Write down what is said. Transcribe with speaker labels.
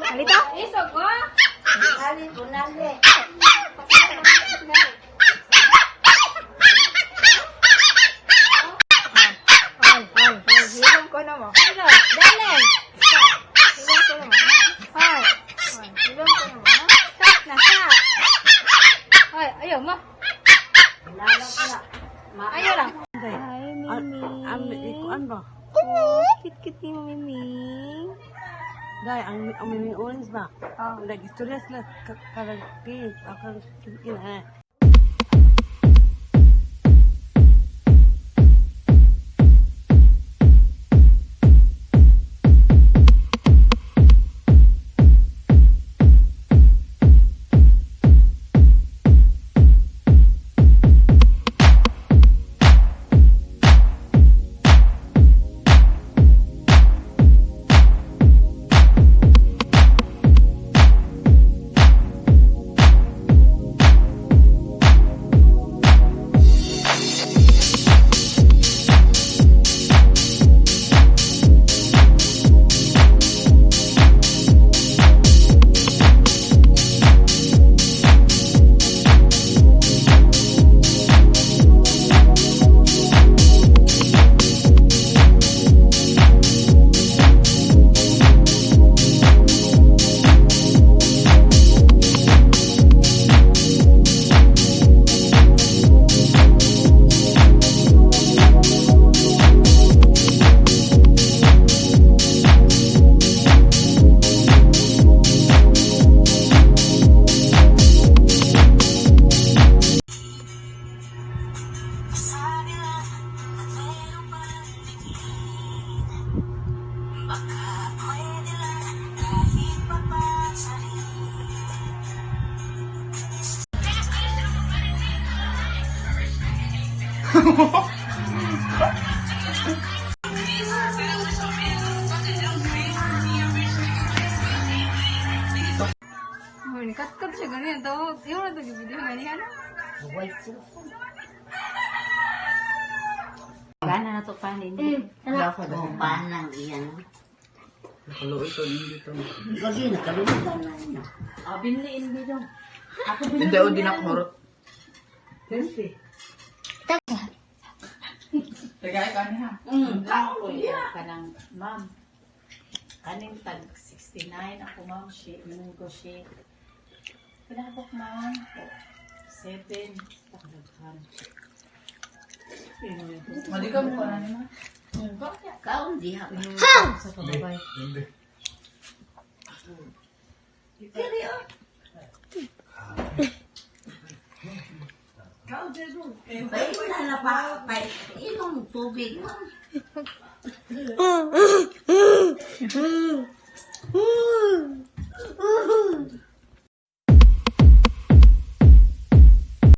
Speaker 1: Alita?
Speaker 2: Isog ko.
Speaker 3: Ali, bunali.
Speaker 1: Ay, ay, ay. Hilom ko na mo.
Speaker 2: Dale.
Speaker 1: Hilom ko na mo. Ay, ay. Hilom ko na mo. Ha?
Speaker 2: Stop na, stop. Ay, ayaw mo.
Speaker 3: Lalo ko na.
Speaker 2: Ayaw lang.
Speaker 1: Hi, Mimi.
Speaker 4: Ang ikuan ba?
Speaker 1: Oh, cute-cute ni Mimi.
Speaker 4: Dai, ang mimi orange ba?
Speaker 1: Oh.
Speaker 4: Nag-istorya sila karagpit. Ako ina.
Speaker 2: Oh, kat-kat siya ganyan. Tawag, yung na ito, video ganyan.
Speaker 3: Gana na to panin. O, panang iyan.
Speaker 5: Nakaluoy to, hindi to.
Speaker 3: Lagi, nakaluoy na niya.
Speaker 5: Hindi, o, di na ako Teka, ikaw niya.
Speaker 6: Ako kanang ma'am. Kaning tag 69 ako ma'am she ko she. Pinabok ma'am. 7 tagdaghan.
Speaker 5: Mali ka mo na niya.
Speaker 3: Kaon diha.
Speaker 6: Sa pababay.
Speaker 5: Hindi.
Speaker 3: Bay na na pa, pa, inom tubig ma'am.